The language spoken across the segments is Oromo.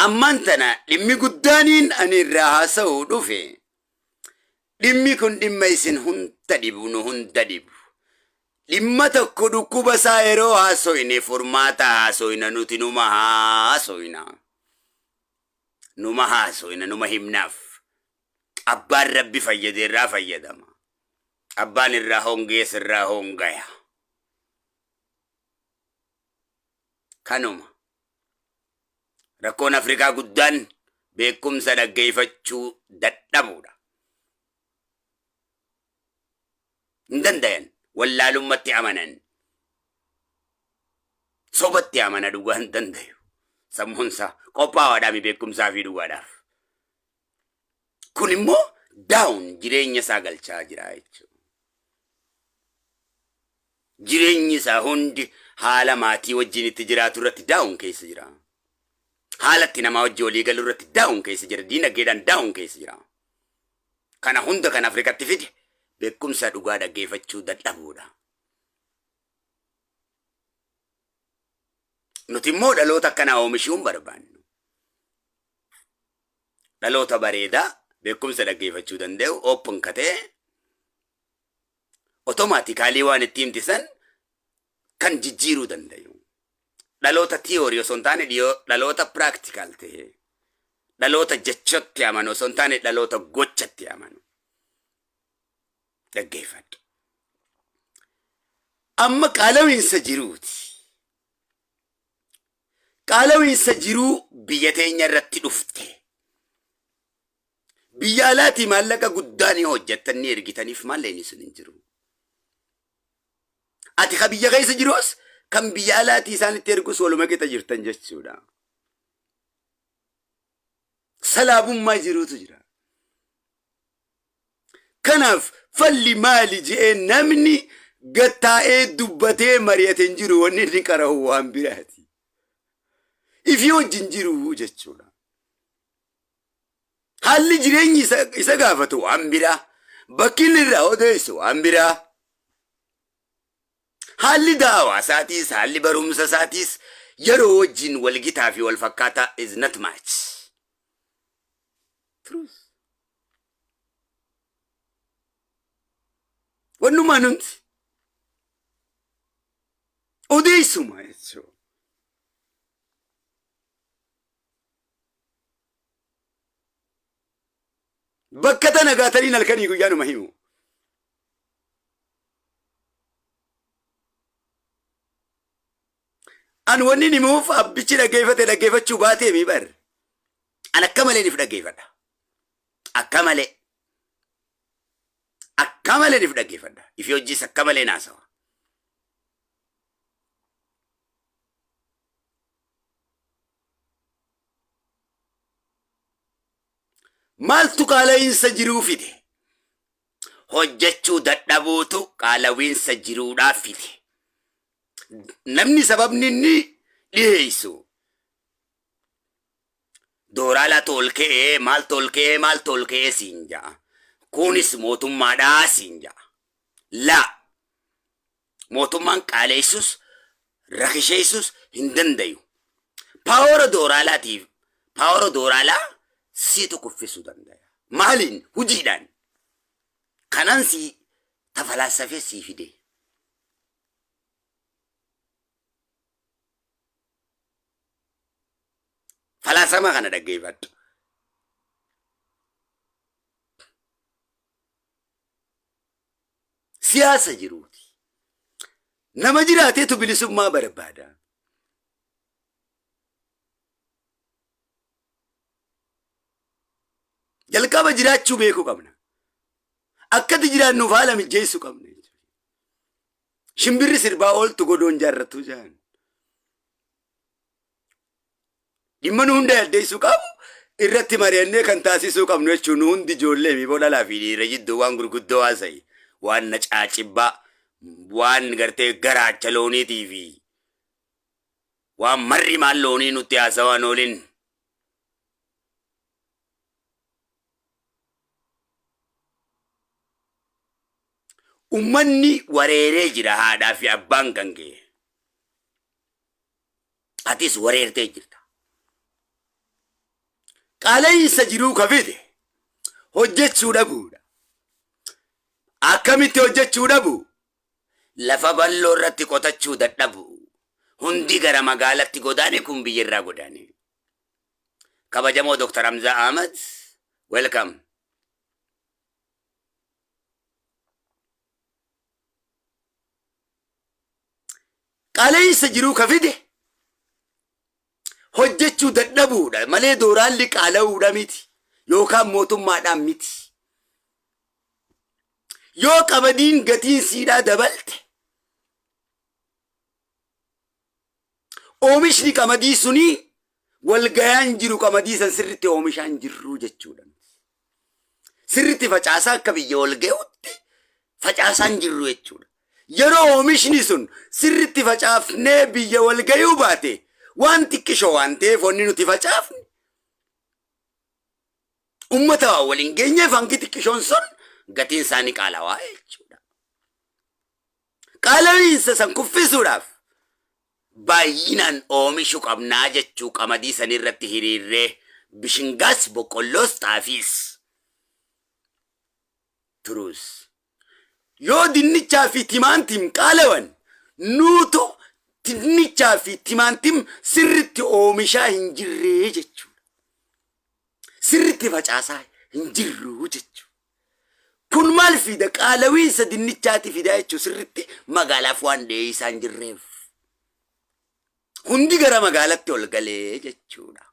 Ammaan tana dhimmi guddaaniin ani irraa haasa'uu dhufe dhimmi kun dhimma isin hunda dhibu nu hunda dhibu. Dhimma tokko dhukkuba isaa yeroo haasoyne furmaata haasoyna nuti numa haasoyna. Numa haasoyna numa himnaaf. Abbaan rabbi fayyade irraa fayyadama. Abbaan irraa hongees irraa hongaya. Kanuma. Rakkoon Afrikaa guddaan beekumsa dhaggeeffachuu dadhabuudha. Hin dandayan. Wallaalummatti amanan. Sobatti amana dhugaa hin dandayu. Sammuunsaa qophaawaadhaami beekumsaa fi dhugaadhaaf. Kun immoo down jireenya isaa galchaa jira jechuudha. Jireenyi isaa hundi haala maatii wajjin itti jiraatu irratti down keessa jira. Haala itti namaa wajjin walii galu irratti down keessa jira. Diinagdeedhaan down keessa jira. Kana hunda kan Afrikatti fide beekumsa dhugaa dhaggeeffachuu dadhabuudha. Nuti immoo dhaloota akkanaa oomishuu hin barbaannu. Dhaloota bareedaa beekumsa dhaggeeffachuu danda'u open ka ta'e automatically waan itti himti san kan jijjiiruu danda'u. Dhaloota theory osoo hin taane dhaloota practical ta'e. Dhaloota jechatti amanu osoo hin taane dhaloota gochatti amanu. Dhaggeeffadhu. Amma qaalawiinsa jiruuti. Qaalawiinsa jiruu biyya teenya irratti dhufte. Biyya alaatii maallaqa guddaa ni hojjettan ni ergitaniif maallaqni sun hin jiru. Ati ka biyya keessa jirus kan biyya alaatii isaanitti ergus waluma qixa jirtan jechuudha. Salaabummaa jiruutu jira. Kanaaf falli maali je'ee namni gattaa'ee dubbatee mari'ate hin jiru wanni inni qara'u waan biraati. Ifii wajjin jiru jechuudha. Haalli jireenyi isa gaafatu waan biraa. Bakki inni irraa odeessu waan biraa. Haalli da'awaa isaatiis haalli barumsa isaatiis yeroo wajjin walgitaa fi wal fakkaataa is not much. Truth. Wannumaa nuti odeessuma jechuudha. Bakka tana gaataniin halkanii guyyaa numa himu. An wanni himuuf abbichi dhaggeeffate dhaggeeffachuu baatee mi bar. An akka malee nif dhaggeeffadha. Akka malee. Akka malee nif dhaggeeffadha. Ifi hojjiis akka malee naasawa. Maaltu qaala'iinsa jiruu fide? Hojjechuu dadhabuutu qaalawiinsa jiruudhaa fide. Namni sababni inni dhiheessu dooraalaa tolkee maal tolkee maal tolkee siin ja'a. Kunis mootummaadhaa siin ja'a. Laa mootummaan qaaleessus rakisheessus hin dandayu. Paawara dooraalaatiif paawara dooraalaa siitu kuffisuu dandaya. Maaliin? Hujiidhaan. Kanan sii tafalaassafee sii fide. Falaasama kana dhaggeeffadhu. Siyaasa jiruuti. Nama jiraateetu bilisummaa barbaada. Jalqaba jiraachuu beekuu qabna. Akkatti jiraannuuf haala mijjeessuu qabna. Shimbirri sirbaa ooltu godoon jaarrattuu jedhan. Dhimma nu hunda yaddeessuu qabu irratti mari'annee kan taasisuu qabnu jechuun nu hundi ijoollee mi dhalaa fi dhiira jidduu waan gurguddoo haasa'i. Waan na caacibbaa, waan gartee garaacha looniitii fi waan marri maal loonii nutti haasawaan oolin. Ummanni wareeree jira haadhaa fi abbaan kan kee. Atis wareertee jirta. Qaala'insa jiruu ka fide hojjechuu dhabuudha. Akkamitti hojjechuu dhabu? Lafa bal'oo irratti qotachuu dadhabu. Hundi gara magaalatti godaane kun biyya irraa godaane. Kabajamoo Dr. Hamzaa Ahmad, welcome. Qaala'insa jiruu ka fide hojjechuu dadhabuudha malee dooraalli qaala'uudha miti yookaan mootummaadhaan miti. Yoo qamadiin gatiin siidhaa dabalte oomishni qamadii sunii walgayaan jiru qamadii san sirritti oomishaan jirru jechuudha. Sirritti facaasaa akka biyya walgayutti facaasaan jirru jechuudha. Yeroo oomishni sun sirritti facaafnee biyya walgayuu baate waan xiqqishoo waan ta'eef wanni nuti facaafne ummata waan waliin geenyeef hangi xiqqishoon sun gatiin isaanii qaalawaa jechuudha. Qaalawiinsa san kuffisuudhaaf baay'inaan oomishu qabnaa jechuu qamadii san irratti hiriirree bishingaas boqqolloos xaafiis turuus. Yoo dinnichaa fi timaantim qaalawan nuutu dinnichaa fi timaantim sirritti oomishaa hin jirree jechuudha. Sirritti facaasaa hin jirru jechuudha. Kun maal fida? Qaalawiinsa dinnichaati fida jechuudha. Sirritti magaalaaf waan dhiyeessaa hin jirreef. Hundi gara magaalatti ol galee jechuudha.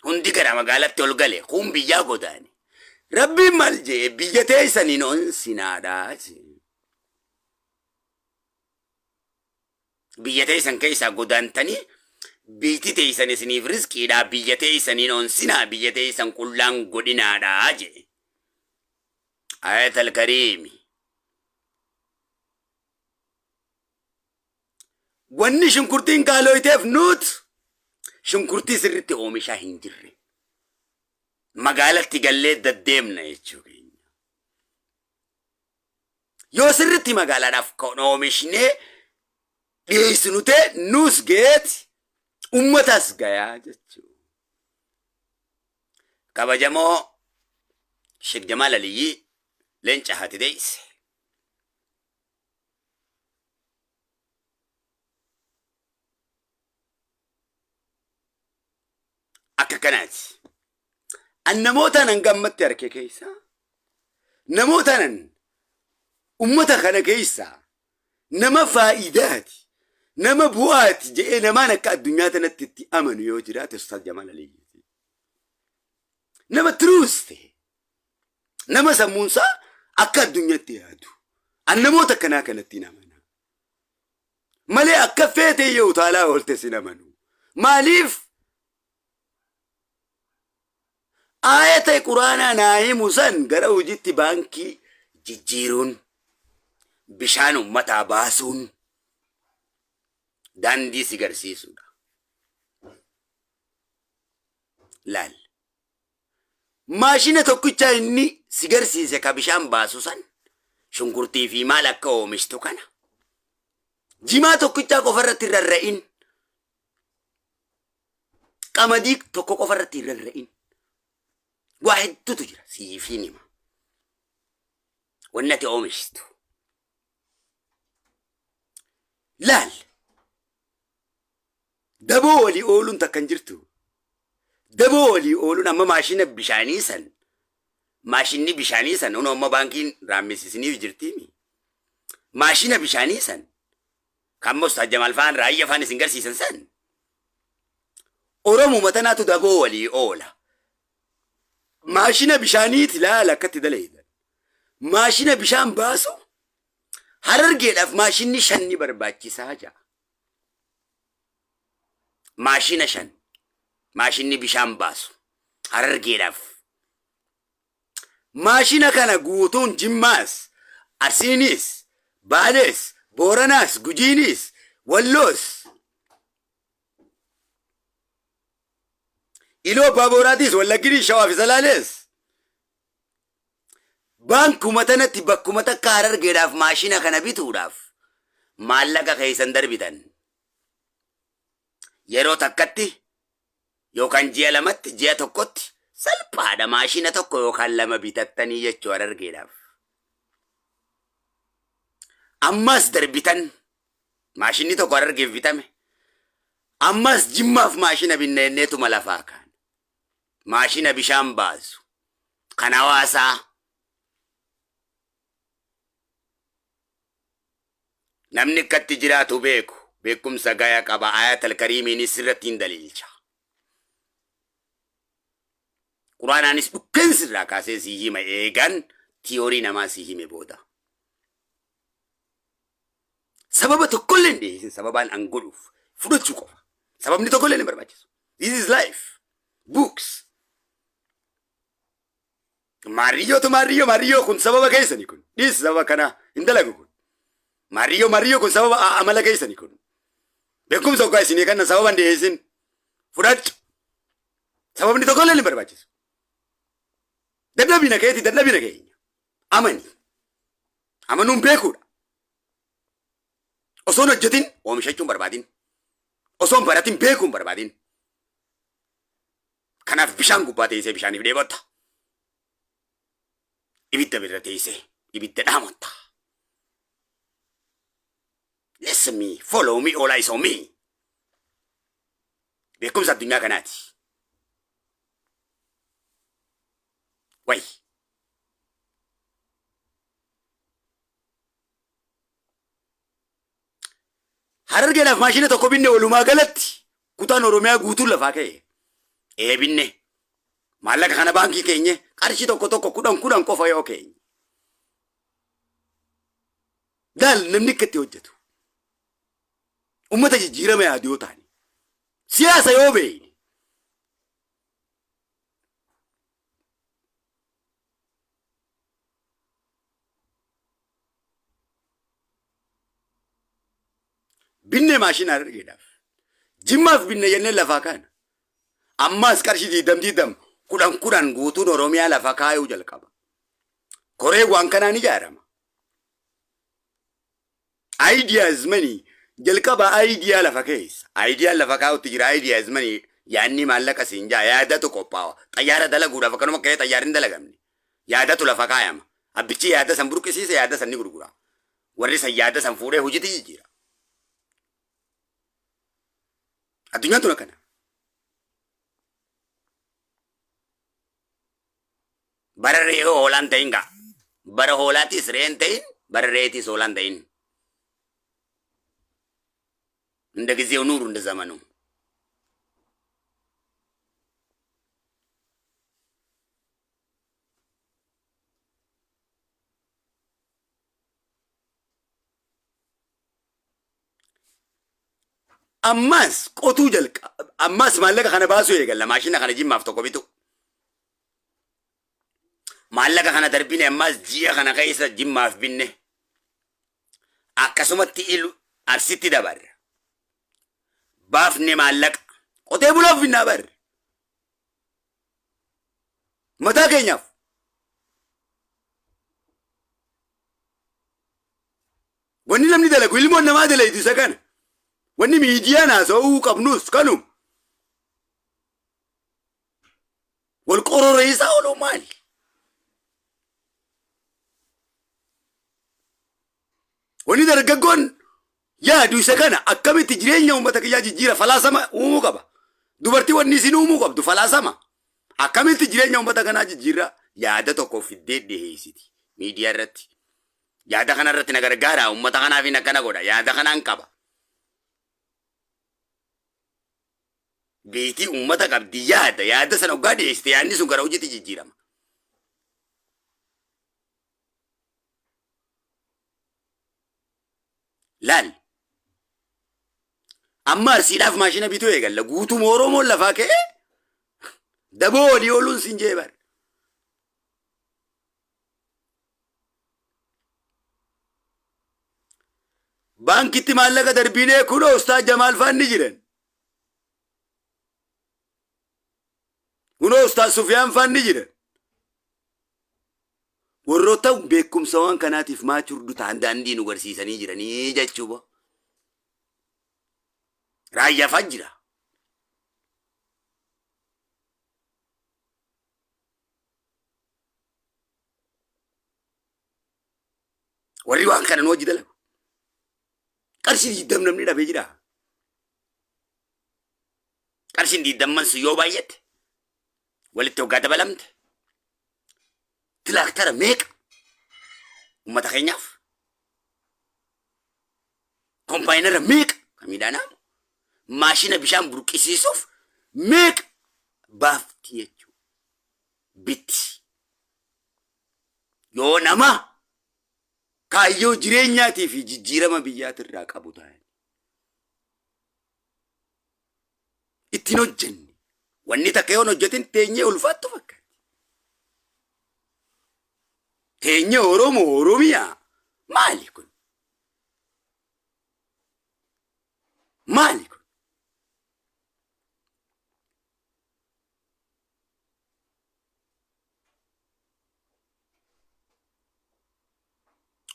Hundi gara magaalatti ol gale. Kun biyyaa godaane. Rabbiin maal jee biyya teessaniin onsinaadha. Biyya teessan keessaa godaantanii biitti teessan isiniif rizqiidha biyya teessaniin onsinaa biyya teessan qullaan godhinaadha jee. Ayatal kariimi. Wanni shunkurtiin qaalooyteef nuut shunkurtii sirritti oomishaa hin jirre. Magaalatti gallee daddeemna jechuu keenya. Yoo sirritti magaalaadhaaf kan oomishnee dhiyeessinu ta'e nuus geeti ummatas gayaa jechuudha. Kabajamoo Sheek Jamaal Aliyyii leenca haati deesse. Akka kanaati. An namootaan hanga ammatti arke keessa namootaan ummata kana keessa nama faayidaati nama bu'aati jedhee namaan akka addunyaa tanatti itti amanu yoo jiraate Ustaaz Jamaal Aliyyiiti. Nama tiruus ta'e nama sammuunsaa akka addunyaatti yaadu. An namoota akkanaa kanatti hin amana. Malee akka feete yoo utaalaa oolte sin amanu. Maaliif aayata quraanaa naa himu san gara hojiitti baankii jijjiiruun bishaan ummataa baasuun daandii si garsiisuudha. Laal. Maashina tokkichaa inni si garsiise ka bishaan baasu san shunkurtii fi maal akka oomishtu kana. Jimaa tokkichaa qofa irratti hin rarra'in. Qamadii tokko qofa irratti hin rarra'in. Waa hedduutu jira siifiin hima. Wanni ati oomishtu. Laal. Daboo walii ooluun takka hin jirtu. Daboo walii ooluun amma maashina bishaanii san maashinni bishaanii san hunoo amma baankiin raammisisiniif jirtiimi. Maashina bishaanii san kan Ustaaz Jamaal fa'aan raayya fa'aan isin garsiisan san Oromuma tanaatu daboo walii oola. Maashina bishaaniiti laala akkatti daleeydan. Maashina bishaan baasu Harargeedhaaf maashinni shan ni barbaachisaa ja'a. Maashina shan. Maashinni bishaan baasu. Harargeedhaaf. Maashina kana guutuun Jimmaas, Arsiinis, Baalees, Booranaas, Gujiinis, Walloos, Iluu Abbaa Booraatis, Wallagginis, Shawaa fi Salaalees baankuma tanatti bakkuma takka Harargeedhaaf maashina kana bituudhaaf maallaqa keessan darbitan. Yeroo takkatti Yookaan ji'a lamatti, ji'a tokkotti salphaadha maashina tokko yookaan lama bitattanii jechuu Harargeedhaaf. Ammas darbitan maashinni tokko Harargeef bitame. Ammas Jimmaaf maashina binna jenneetuma lafaa kaana. Maashina bishaan baasu kan hawaasaa namni akkatti jiraatu beeku beekumsa gaya qaba ayatal kariimiinis sirratti hin daliilcha. Quraanaanis dhukkeen sirraa kaasee sii hima eegan tiyoorii namaa sii hime booda. Sababa tokkollee hin dhiyeessin sababaan an godhuuf fudhachuu qofa. Sababni tokkollee hin barbaachisu. This is life. Books. Maariyyootu maariyyoo maariyyoo kun sababa keessani kun. Dhiis sababa kanaa hin dalagu kun. Maariyyoo maariyyoo kun sababa amala keessani kun. Beekumsa hoggaa isinii kanna sababa hin dhiyeessin. Fudhadhu. Sababni tokkollee hin barbaachisu. Dadhabina keeti dadhabina keenya. Amani. Amanuun beekuudha. Osoo hin hojjetin oomishachuu hin barbaadin. Osoo hin baratin beekuu hin barbaadin. Kanaaf bishaan gubbaa teessee bishaaniif dheebotta. Ibidda bira teessee ibidda dhaamotta. Listen me, follow me, all eyes on me. Beekumsa addunyaa kanaati. Wayi. Harargeedhaaf maashina tokko binne walumaa galatti kutaan Oromiyaa guutuun lafaa ka'e. Ee binne. Maallaqa kana baankii keenye qarshii tokko tokko kudhan kudhan qofa yoo keenye. Daal namni akka itti hojjetu. Uummata jijjiirama yaadu yoo taane. Siyaasa yoo beekne. Binne maashina Harargeedhaaf. Jimmaaf binne jennee lafaa kaana. Ammaas qarshii diidam diidam kudhan kudhan guutuun Oromiyaa lafa kaayuu jalqaba. Koree waan kanaan ijaarama. Ideas money jalqaba idea lafa keessa. Idea lafa kaa'utti jira ideas money yaadni maallaqa siin jaa yaadatu qophaawa. Xayyaara dalaguudhaaf akkanuma ka'ee xayyaarri hin dalagamne. Yaadatu lafa kaayama. Abbichi yaada san burqisiise yaada san ni gurgura. Warri san yaada san fuudhee hojiitti jijjiira. Addunyaan tun akkana. Bara re'ee hoolaan ta'in gaa. Bara hoolaatis re'een ta'in, bara re'eetis hoolaan ta'in. እንደ ጊዜው ኑሩ፣ እንደ ዘመኑ። Ammas qotuu jalqa ammas maallaqa kana baasuu eegalla maashina kana jimmaaf tokko bitu. Maallaqa kana darbine ammas ji'a kana keessa jimmaaf binne. Akkasumatti ilu arsitti dabarra. Baafne maallaqa qotee bulaaf binnaa barre. Mataa keenyaaf. Wanni namni dalagu ilmoon namaa dalaydu isa kana. Wanni miidiyaan haasa'uu qabnus kanuma. Wal qororeessaa ooluu maali? Wanni dargaggoon yaadu isa kana akkamitti jireenya uummata kiyyaa jijjiira falaasama uumuu qaba. Dubartii wanni isin uumuu qabdu falaasama. Akkamitti jireenya uummata kanaa jijjiirra yaada tokko fiddee dhiheessiti miidiyaa irratti. Yaada kana irratti na gargaara uummata kanaaf hin akkana godha yaada kanaan qaba. Beetii uummata qabdi yaada yaada sana hoggaa dhiyeessite yaadni sun gara hojiitti jijjiirama. Laal. Amma Arsiidhaaf maashina bituu eegalla. Guutuuma Oromoon lafaa ka'ee daboo walii ooluun siin jee bar. Baankitti maallaqa darbiinee kunoo Ustaaz Jamaal faan ni jiran. Kunoo Ustaaz Sufiyaan faan ni jiran. Warroota beekumsa waan kanaatiif maachurdu ta'an daandii nu garsiisanii jiranii jechuu boo. Raayyaa faan jira. Warri waan kana nu hojii dalagu. Qarshii 20 namni dhabee jira. Qarshiin diiddamman sun yoo baay'atte walitti hoggaa dabalamte tilaaktara meeqa uummata keenyaaf kompaayinara meeqa kan midhaan haamu maashina bishaan burqisiisuuf meeqa baafti jechuudha. Bitti. Yoo nama kaayyoo jireenyaatii fi jijjiirama biyyaatirraa qabu ta'an. Ittiin hojjenne. Wanni takka yoon hojjetin teenyee ulfaattu fakkaatti. Teenyee Oromoo Oromiyaa maali kun? Maali kun?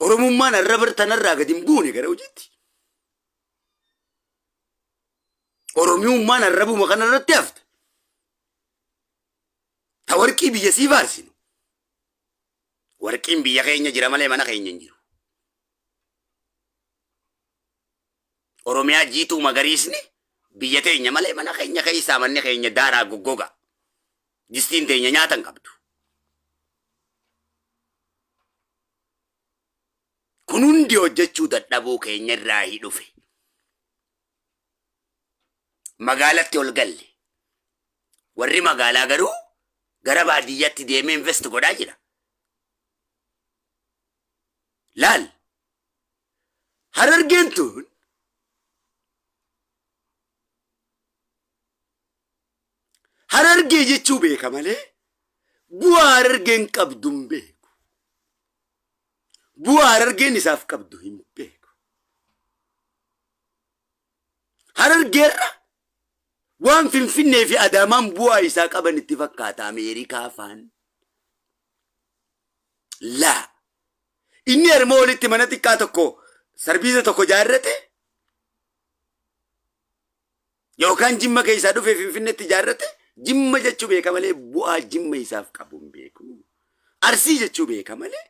Oromummaan arraba tanarraa gadi hin buune gara hojiitti. Oromiyummaan arrabuma kanarratti hafte. Ta warqii biyya sii faarsinu. Warqiin biyya keenya jira malee mana keenya hin jiru. Oromiyaa jiituu magariisni biyya teenya malee mana keenya keessaa manni keenya daaraa goggoga. Distiin teenya nyaata hin qabdu. Kun hundi hojjechuu dadhabuu keenya irraa hi dhufe. Magaalatti ol galle. Warri magaalaa garuu gara baadiyyaatti deemee invest godhaa jira. Laal. Harargeen tun Harargee jechuu beeka malee bu'aa harargeen qabdu hin beeku. Bu'aa harargeen isaaf qabdu hin beeku. Harargeerra waan Finfinnee fi Adaamaan bu'aa isaa qaban itti fakkaata Ameerikaa faan. Laa. Inni harma olitti mana xiqqaa tokko sarbiisa tokko jaarrate yookaan Jimma keessaa dhufee Finfinneetti ijaarrate Jimma jechuu beeka malee bu'aa Jimma isaaf qabu hin beeku. Arsii jechuu beeka malee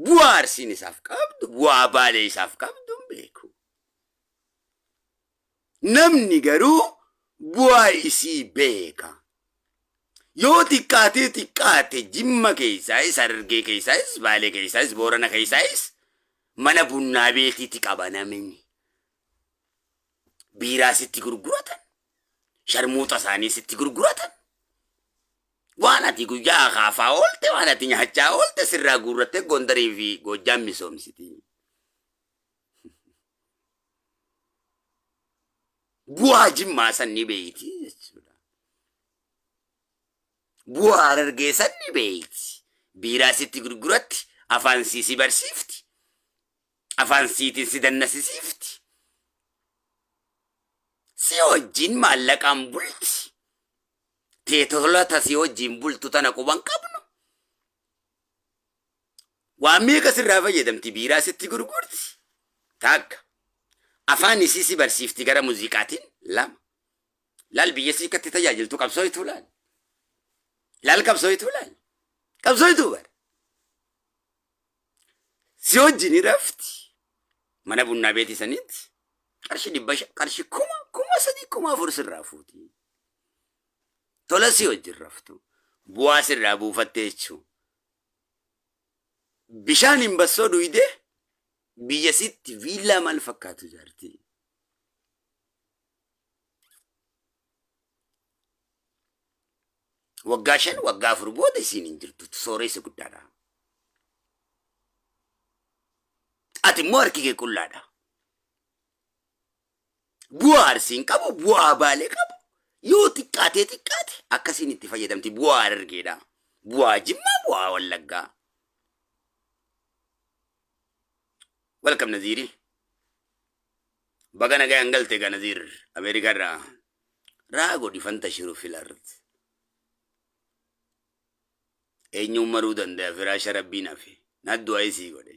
bu'aa Arsiin isaaf qabdu, bu'aa Baalee isaaf qabdu hin beeku. Namni garuu bu'aa isii beeka. Yoo xiqqaatee xiqqaate Jimma keessaayis, Harargee keessaayis, Baalee keessaayis, Boorana keessaayis mana bunnaa beetiiti qaba namni. Biiraa sitti gurguratan, sharmuuxa isaanii sitti gurguratan, waan ati guyyaa akaafaa oolte, waan ati nyaachaa oolte sirraa guurrattee Gondarii fi Goojjaam misoomsiti. Bu'aa Jimmaa san ni beeyti jechuudha. Bu'aa Harargee san ni beeyti. Biiraa sitti gurguratti, afaan sii si barsiifti. Afaan siitiin si dannasisiifti. Si wajjin maallaqaan bulti. Teetolata si wajjin bultu tana quban qabnu. Waan meeqa sirraa fayyadamti biiraa sitti gurgurti. Takka. Afaan isii si barsiifti gara muuziqaatiin lama. Laal biyya sii katti tajaajiltu qabsooytuu laal. Laal qabsooytuu laal. Qabsooytuu bara. Si wajjin ni rafti. Mana bunnaa beetii sanitti qarshii 500, qarshii 1000, 3000, 4000 sirraa fuuti. Tola si wajjin raftu. Bu'aa sirraa buufattee jechuun. Bishaan hin bassoo duydee biyya sitti viillaa maal fakkaatu ijaarti. Waggaa 5, waggaa 4 booda isiin hin jirtu sooreessa guddaadha. Ati immoo harki kee qullaadha. Bu'aa Arsiin qabu, bu'aa Baalee qabu, yoo xiqqaatee xiqqaate akkasiin itti fayyadamti. Bu'aa Harargeedha. Bu'aa Jimmaa, bu'aa Wallaggaa. Welcome Naziiri. Baga nagayaan galte egaa Naziir Ameerikaa irraa. Raa godhi fanta shiru filart. Eenyuun maruu danda'a firaasha rabbiin hafe. Na du'aa isii godhe.